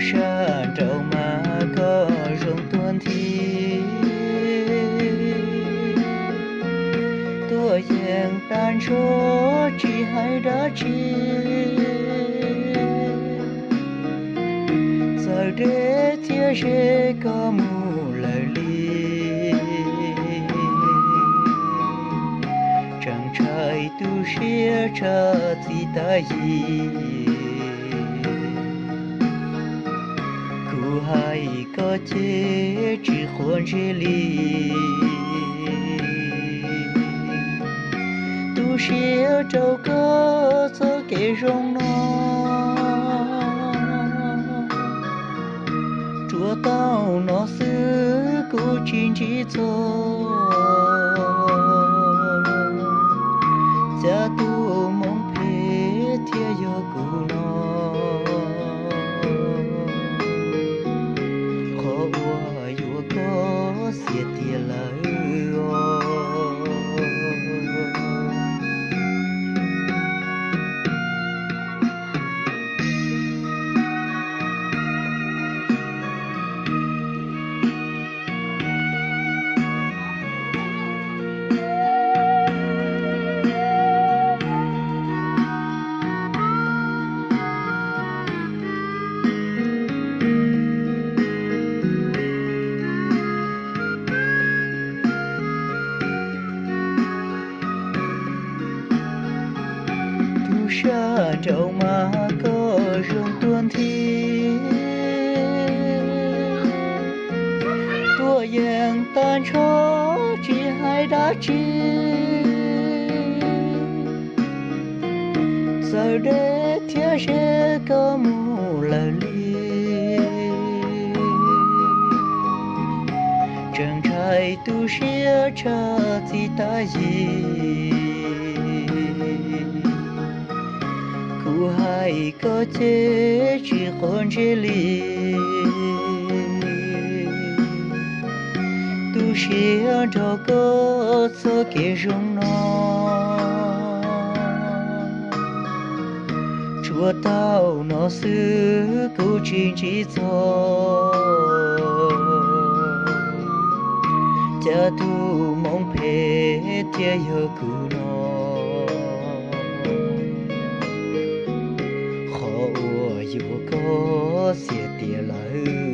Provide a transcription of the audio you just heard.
Sab nraud mas koj zoo tuag nthi, tuaj yeej tag nrho tsis hais dab tsi. Txawm deb thiab ze koj mus lawm li, tseem ntshai tu siab tshaj txij tag yig. Kuv hais koj ces tsis quav ntsej li, tu siab rau koj txoj kev zoo no. Tsuas tau no xwb kuv tsis ntsib txog, cas tus hmoov phem thiaj yog kuv no. Qhov uas yuav koj xiam tiag lawm os. Tus sab nraud mas koj zoo tuag nthi, tuaj yeej tag nrho tsis hais dab tsi. Txawm deb thiab ze koj mus lawm li, tseem ntshai tu siab tshaj txij tag yig. Kuv hais koj ces tsis quav ntsej li, tu siab nrog koj txoj kev zoo no. Tsuas tau no xwb kuv tsis ntsib txog, cas tus hmoov phem thiaj yog kuv no. Qhov uas yuav koj xiam tiag lawm